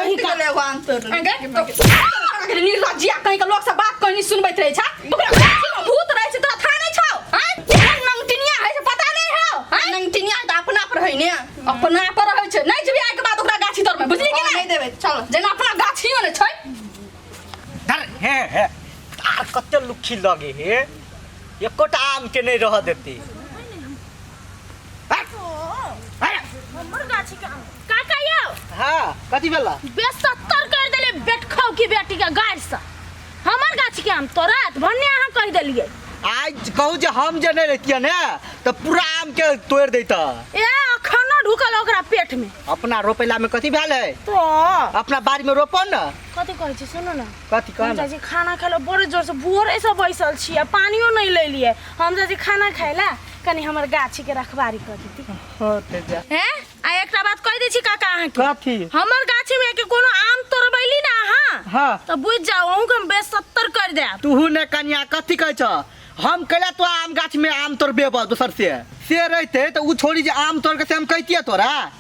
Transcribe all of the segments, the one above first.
कहीं का गेलै एगो आम तोड़ अगे तो निर्लज्जिया कहीं के लोग सब बात कहीं नहीं सुनबैत रहे छा ओकरा गाछी में भूत रहे छै तोरा था नहीं छौ हैं केहन नंगटिनिया है से पता नहीं हौ हैं नंगटिनिया तऽ अपना पर है ने अपना पर रहै छै नहीं जेबी आइ के बाद ओकरा गाछी तर में बुझली कि नहीं नहीं देबै चल जेना अपना गाछियो ने छै धर हे हे आर कते लुखी लगे हे एकोटा आम के नहीं रह देती। हमर गाछी के आम काका यौ। हाँ, कथी भेला? बेसत्तर कर देले बेटखाऊ की बेटी के गाड़ से हमर गाछी के आम तोरात भन्ने अहाँ कहि देलियै। आज कहू जे हम जे नहीं रहतियै ने तऽ पूरा आम के तोड़ि दैता। ए अखनो ढुकल ओकरा पेट में। अपना रोपेला में कथी भेल है? तो अपना बाड़ी में रोपो न। कथी कहै छी सुनू न। कथी कह हम न? जाइ छी खाना खाइ लए, बड़े जोर से भोरे से बैसल छी आ पानियो नहीं लेलियै। हम जाइ छी खाना खाइ लए, कनी हमर गाछी के रखवारी कर देती। हाँ, ते जा। हैं? आ एकटा बात कहि दै छी काका अहाँके। कथी? हमर गाछी में के कोनो आम तोड़बैली ना अहाँ, हाँ। तऽ बुझि जाउ अहूँ के हम बेसत्तर कर देब। तूहू ने कनिया कथी कहै छ? हम कैला तो आम गाछ में आम तोड़बेब दोसर से से रहते तऽ उ छोड़ी जे आम तोड़ के से हम कहितियै तोरा।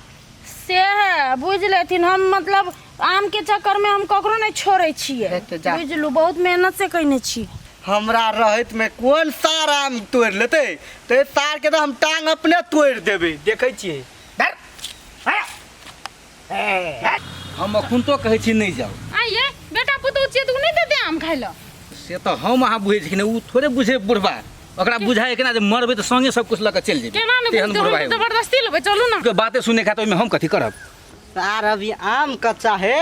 से है बुझ लेथिन हम, मतलब आम के चक्कर में हम ककरो नहीं छोड़ै छियै। हे तऽ जा। बुझलू बहुत मेहनत से कयने छी। हमरा रहैत में कोन सार आम तोड़ि लेतै? तऽ सार के तऽ हम टांग अपने तोड़ि देबै, देखै छियै। धर। हम अखन तो कहै छी नहि जाउ। आइए बेटा पुतहु छियै तऽ ओ नहि देतै आम खाइ लए? से तऽ हम अहाँ बुझै छी कि नहि, ओ थोड़े बुझे बुढ़बा। ओकरा बुझाइ केना जे मरबै तऽ संगे सब कुछ लऽ कऽ चलि जेबै। केना नहि तेहन बुझतै, बुढ़बा हम है ओ। जबरदस्ती लेबै, चलू ने। के बाते सुने खातिर ओहिमे हम कथी करब? सार अभी आम कच्चा है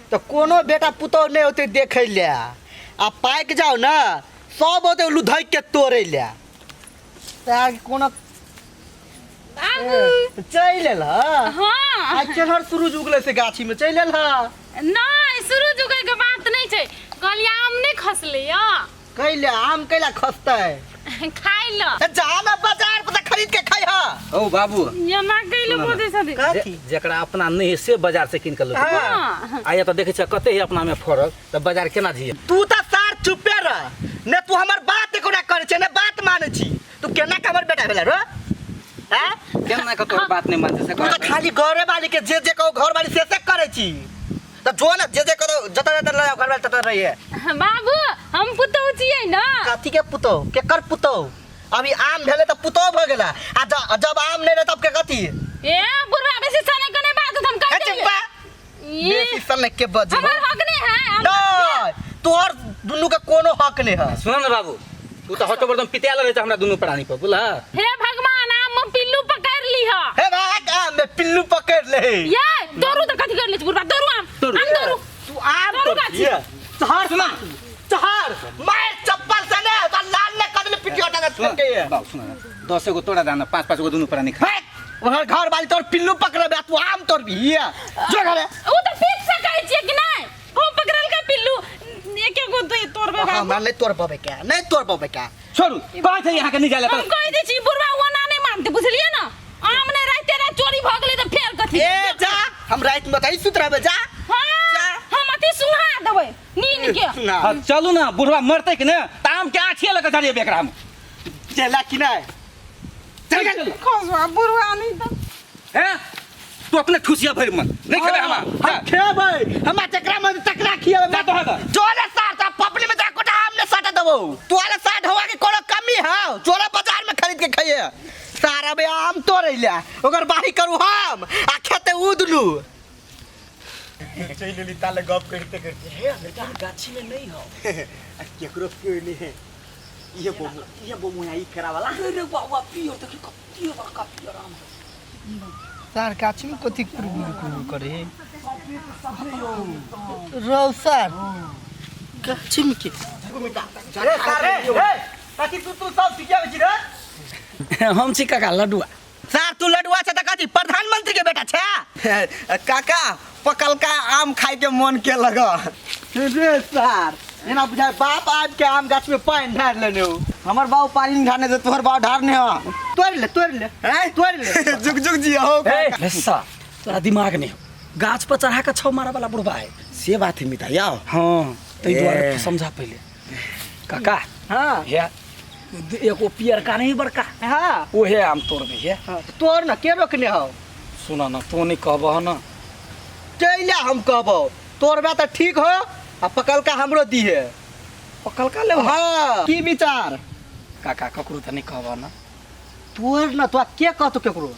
तऽ कोनो बेटा पुतहु नहि औतै देखै लए, आ पाकि जाउ ने सब औतै लुधकि के तोड़ै लए। सार कोनो बाबू चलि एल हँ? हाँ। आइ केहन सुरुज उगलै से गाछी में चलि एल हँ? नहि, सुरुज उगै के बात नहि छै, कहलियै आम नहि खसलै यऽ। कैला आम कैला खसतै? खाइ लए। तऽ जा ने बाजार पर तऽ खरीद के खाइ हँ। औ बाबू। एना कैले सुनऽ ने। बजै छथिन? कथी? जेकरा अपना नहि है से बाजार से कीन के लऽ हाँ। आ तऽ देखै छियै कते है अपना में फरक, तऽ बाजार केना जिये? तू तऽ सार चुपे रह ने, तू हमर बात एको करै छै ने बात मानै छी। तू केना के हमर बेटा भेलै रो? हैं? केना के तोहर बात नहीं मानते से? तू तऽ खाली घरे वाली के जे जे कहो घर वाली से से करै छी। तऽ जो ने जे जे करो जतऽ जतऽ लऽ जाओ घर वाली ततऽ रहिए। बाबू हम पुतहु छियै ने। कथी के पुतहु? केकर पुतहु? अभी आम भेलै तऽ पुतहु भऽ गेला, आ जब आम नहि रहै तब के कथी? ए बुढ़वा बेसी सने के नहि बात हम कहि हे देलियै। चुप्पा। ई, बेसी सने के बजे हमर हक नहि है नहीं, तोहर दुनू के कोनो हक नहीं है। सुन ने बाबू, तू तऽ हटो एकदम पितायल रहै छै हमरा दुनू प्राणी पर, बुझलह? हे भगवान, आम में पिल्लू पकड़ लीह। हे भाग, आम में पिल्लू पकड़ ले। ये तोरू तऽ कथी कर ले बुढ़वा? तोरू आम। तोरू। आम तोरू। तू आम तोरू तोड़ गाछी। ये चहर सुना, चहर मार चप्पल से ने तो लाल ने कदले पिटियो टंगा सुन के ये। बाबू सुन ने, 10 गो तोड़ा दाना, 5 5 गो दुनू प्राणी खा। हे, ओहर घर वाली तोर पिल्लू पकड़बे, तू आम तोड़ भी ये जो घरे। उ तऽ पीट सकै छियै कि नहि? हम पकड़लकै पिल्लू, एक एगो दे तोड़बै बाबू। हमरा नहीं तोड़ पबे क्या, नहीं तोड़ पबे क्या? छोड़ू, कहै छै यहाँ के नहीं जाय हम कहि दै छी बुढ़वा ओना नहि मानतै, बुझलियै ने? आम नहि राइते राति चोरी भऽ गेलै तऽ फेर कथी? ए जा, हम रात में कहीं सुत रहबे, जा। हाँ, जा। हम अथी सुहा देबै नीन के। सुना। हाँ, चलू ना, बुढ़वा मरतै कि ने तऽ आम के आठिए लऽ कऽ चलिए एकरा हम। चला कि नहीं? चल चल। खसुआ बुढ़वा नहीं तऽ हैं? तू अपने ठुसिया भरि मन नहीं खेबै हम। हम खेबै, हमरा जकरा मन तकरा खिएबै। जा तोहर घर। जोरे सार ता पपली में जा कोटा आम ने साटा देबो। तोरे साठ हवा के कोनो कमी है? जोरे बाजार में खरीद के खाइए। सारा बे आम तोड़ै ले ओकर बाही करू हम आ खेते उ दुनू। चलि एली ताले गप करिते करिते। हे बेटा, गाछी में नहीं हो आ केकरो केओ नहीं है। इहे बोमु, इहे बोमु है ई फेरा वाला। अरे बाबा पियो देखी कते बड़का पियर आम है। सार गाछी में कथी कुरबुर कुरबुर करे रौ? सार गाछी में के अरे सार रे, ए कथी तू तू सब सिखियाबै छी रे? हम छी काका लडुआ। सार तू लडुआ छै तऽ कथी प्रधानमंत्री के बेटा छै? काका, पकलका आम खाय के मन के लग रे सार, एना बुझाय बाप आबि के आम गाछ में पानि ढारि लेने हो। हमर बाबू पानी नहीं ढारने दे, तोहर बाबू ढारने हो। तोड़ि ले, तोड़ि ले। हैं? तोड़ि ले। जुग जुग जी हो। ए लस्सा, तोरा दिमाग नहीं हो? गाछ पर चढ़ा के छौ मारे वाला बुढ़बा है। से बात है मिता याओ। हाँ, ताहि दुआरे ए। तू समझा पहिले काका। हाँ। हे एगो पियरका नहीं बड़का? हाँ। ओहे आम तोड़बे हे। हाँ, तोड़ न, के रोकने हो? सुन न, तू नहीं कहबह न कैला हम कहबो तोड़बे तऽ ठीक हो आ पकलका हमरो दिहे। पकलका लेब? हाँ, की विचार? काका ककरो तऽ नहीं कहबो ना। तोड़ ना, तोरा के कहतो केकरो?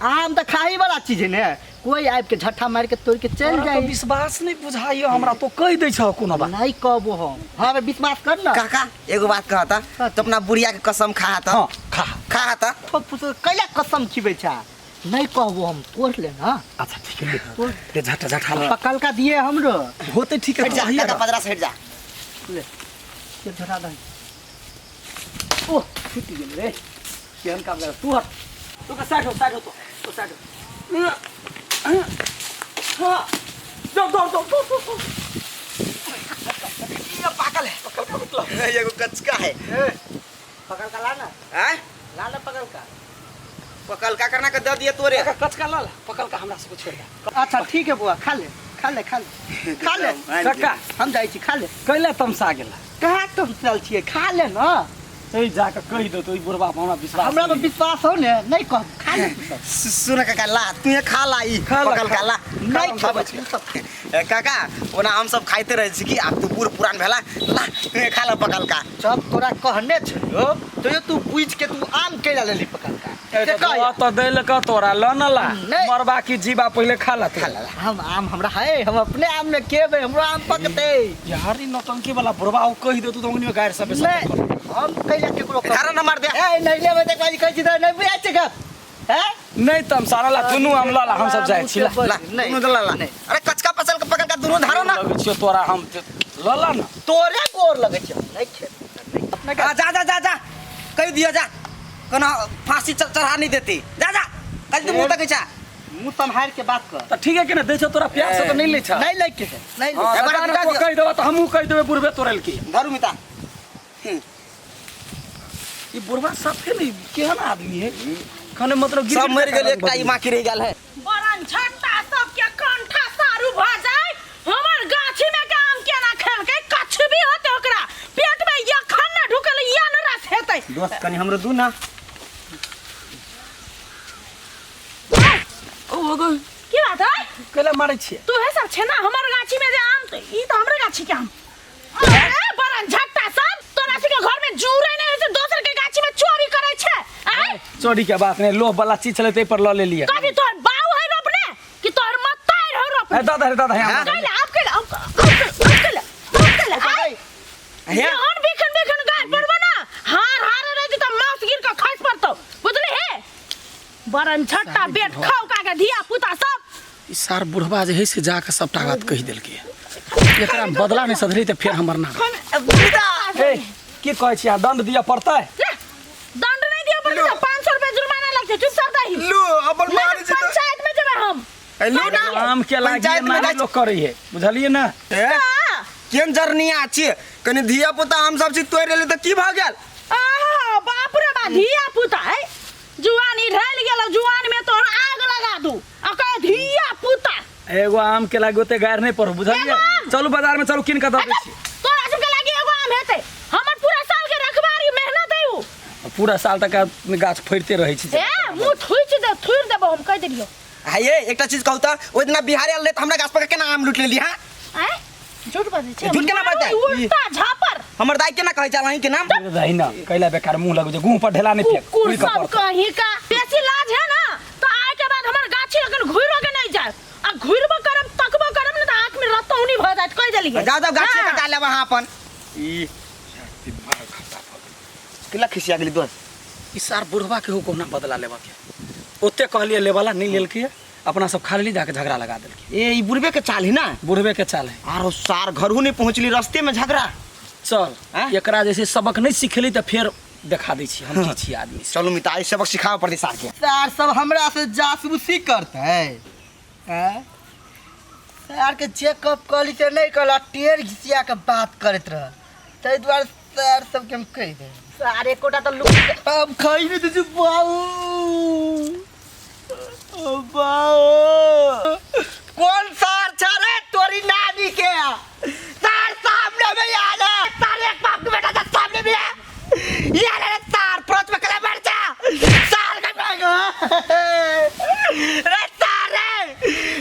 आम तऽ खाही वाला चीज है ने, कोई आबि के झट्ठा मारि के तोड़ के चलि तोरा जाए। तऽ विश्वास नहीं बुझाइयो हमरा, तो कहि दै छह कोनो बात। नहीं कहबो हम। हाँ बे, विश्वास कर ना। काका एगो बात कहता, तो अपना बुढ़िया के कसम खा था। हाँ खा खा था। तो पूछ कैला कसम खिबै छा? नहीं कहबो हम, तोड़ ले ना। अच्छा ठीक है, ले ले झट्टा झट्टा ले। पकलका दिए हमरो। होते ठीक है, हट जा, तो काका पदरा से हट जा। ले ये धरा दे। ओ छूट गेल रे, केहन काम कर तू? हट तू का साइड हो, साइड हो, तो तो साइड हो। हाँ दौड़ दौड़ दौड़ दौड़ दौड़। ये पागल है, पकड़ मतलब एगो कचका है। पकलका ला ना। हैं? ला ना पकलका। पकलका करना के दे दिए तोरे। कचका ला ला, पकलका हमरा सबके छोड़ दे। अच्छा ठीक है बुआ, खा ले खा ले खा ले खा ले। काका हम जाइ छी, खा ले। कैला तमसा गेला? कहाँ तमसाल छियै, खा ले ना। ए जाके कहि दे तो ई बुढ़बा पर हमरा विश्वास हमरा पर नहीं। विश्वास हो ने, नहीं कह, खा ले तू सब। सुन काका, ला तू ये खा ला ई खा ला, पकलका खा। ला। नहीं हम खाबै सब छी सब। ए काका ओना हम सब खाइते रहै छी कि आब तू बूढ़ पुरान भेला, ला तू ये खा ला पकलका। जब तोरा कहने छलियो तो तू बुझ के तू आम कैला लेली पकलका। ए से तो कह। तो देलक तोरा ल न ला, नहीं। मरबा की जीवा पहिले खा ला तू। खा ला, हम आम हमरा है, हम अपने आम में खेबै, हमरो आम पकतै। यार ई नौटंकी वाला बुढ़बा ओ कहि दे तू तो अंगनी में गारि सब नहीं हम कैला केकरो कहबै? धारा न मार दे। ए नहीं लेबै तऽ कहै छी तऽ नहीं बुझाइ छै गप। हैं? नहीं तम सारा ला दुनू आम ल ला, हम सब जाइ छी ला। ला नहीं, दुनू ला ला। नहीं। अरे कचका पसल के पकलका दुनू धारो ना। लगै छियो तोरा हम ल ला ना। तोरे गोर लगै छै, हम नहीं खेबै। अपने आ, जा जा जा जा कहि दियो जा, कोनो फांसी चढ़ा नहीं देती। जा जा कहि दे मुंह तक छा। मुंह सम्हार के बात कर। त ठीक है कि ना दै छौ तोरा प्यास से त नहीं लै छा। नहीं लै के है, नहीं हां लै। ए, बड़ा तो दियो। कहि देबा त हमहूँ कहि देबै बुढ़बे तोरेल की। धरू मिता। ई बुढ़बा साफे नहीं केहन आदमी है, खाने मतलब सब मर गेल, एकटा ई बाकी रह गेल है। बरन छट्टा सबके कंठा सारू भ जाय। हमर गाछी में के आम केना खेलकै? कछ भी होते ओकरा पेट में यखन न ढुकल या न रस हेतै। दोस्त कनी हमरो दू ना। ओ हो गई। की बात है? कैला मारै छियै? तू हे सब छे ना हमर गाछी में जे आम, ई त हमरे गाछी के आम। अरे बरन झट्टा सब तोरा सबके घर में जूरे नहीं है से दोसर के गाछी में चोरी करे छे। आय चोरी के बात नहीं, लोभ वाला चीज छलै तै पर ल लेलियै। कथी तोहर बाऊ है रोपने कि तोहर मतार है रोपने? ए दादा रे दादा, हाँ? कैला आप कैला आप कैला आप कैला आय हे जहन बिखन बिखन गाछ पर बना हार हार रह जेतौ, मांस गिर के खस पड़तौ, बुझली हे? बरन छट्टा बेट खाउ का के धिया पुता सब। ई सार बुढ़बा जे है से जाके सबटा बात कहि देलकै। एकरा बदला नहीं सधली तऽ फेर हमर नाम। ए की कहै छी, दंड दिअ पड़तै? ले, दंड नहीं दिया पड़तै तऽ 500 रुपया जुर्माना लगतै। चुप सर दही। लू अपन नहीं, मार छी पंचायत में जेबै हम। ए लू ना। आम के लागी पंचायत में मारे जाइ लोग करै है, बुझलियै ना? ए केहन जरनिया छी, कनी धिया पुता हम सब छी तोड़ि लेली तऽ की भऽ गेल? आहा बाप रे बा, धिया पुता है जुआनी ढल गेल, जुआन में तोहर आग लगा दू आ कहे धिया पुता। एगो आम के लागी ओते गारि नहीं पड़ू, बुझलियै? एगो आम? चलू बाजार में चलू, कीन के दऽ दै छी। तोरा सबके लागी एगो आम हेतै? हमर पूरा साल के रखबारी मेहनत है उ। पूरा साल तक गाछ फड़िते रहै छै। ए मुंह थुइच दे, थुइर देबो हम, कहि देलियौ। हा ये एकटा चीज कहू तऽ ओहि दिना बिहार आयल रहै तऽ हमरा गाछ पर केना आम लूटि लेली? हां आँय झूठ बजै छै? झूठ केना बजतै? उल्टा झापर। हमर दाई केना कहै छै अहीं के नाम? रही ना कैला बेकार मुंह लगै छै, गुह पर ढेला नहीं फेंक। कुकुर उड़ि कऽ सब पड़तौ। कहीं का बेसी लाज है ना तो आय के बाद हमर गाछी अखन घुरो के नहीं जाए, आ घुरबो करब तकबो करब ने तऽ आँख में रतौनी भऽ जायत, कहि देलियै। जाओ जाओ गाछी हाँ। कटा लेब अहाँ अपन। ई केला खिसिया गेली दोस्त। ई सार बुढ़बा के हो कोना बदला लेबा के, ओते कहलियै लेबला नहीं लेलकै, अपना सब खा लेली, जाके झगड़ा लगा देलकै। ए ई बुढ़बे के चाल है ना? बुढ़बे के चाल है। आरो सार घरहु नहीं पहुंचली, रस्ते में झगड़ा। चल आँय? एकरा जैसे सबक नहीं सिखेली तऽ फेर देखा दै छी हम की छी आदमी से। चलू मिता, ई सबक सिखाबऽ पड़तै सार के। सार सब हमरा से जासूसी करतै हैं? सार के चेकअप कहली से नहीं कहला, टेर घिसिया के बात करैत रह, ताहि दुआरे सार सबके हम कहि दे। सार एकोटा तऽ लुक हम खाइ नहि दै छी बाबू। ओ बाबू कौन सार छ रे तोरी नानी के? सार सामने में आ रे, सार एक बाप के बेटा था सामने में आ। ये रे सार प्रोच में कला मर जा। सार का भाग रे सार रे,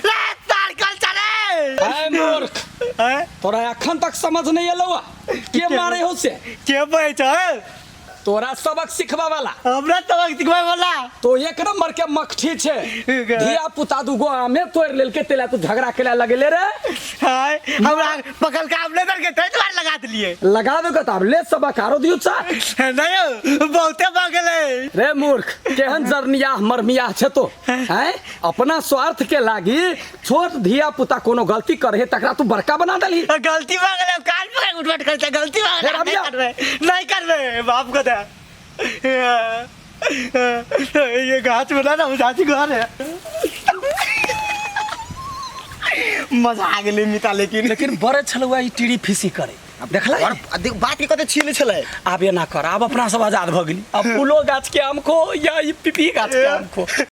रे सार कल ए मूर्ख, तोरा एखन तक समझ नहीं एलौ के मारे हो से? के बहै छै? तोरा सबक सिखबा वाला। हमरा सबक सिखबै वाला? तो एक नंबर के मकठी छे। धिया पुता दूगो आमे तोड़ लेलके तेला तू झगड़ा केला लगेले रे। हाय, हमरा पकड़ के आम ले के तै दुआरे लगा देलिए। लगा दे के तब ले सबक आरो दियो चा। नहीं, बहुते भऽ गेलै। रे मूर्ख, केहन जरनिया मरमिया छे तो हैं? अपना स्वार्थ के लागी छोट धिया पुता कोनो गलती करे तकरा तू बड़का बना देली। गलती भऽ गेलै, कान पकड़ उठबट करते गलती भऽ गेलै। हे रबिया। नहीं करबै, नहीं करबै, बाप को दे। ये गाछ बना ना चाची घर है। मजा आ गेलै मिता। लेकिन लेकिन बड़े छलुआ ई टीड़ी फीसी करे देखला। और देख बात के कते छीन छलै। आब एना कर, आब अपना सब आजाद भऽ गेली। अब फूलो गाछ के आम खो या ई पीपी गाछ के आम खो।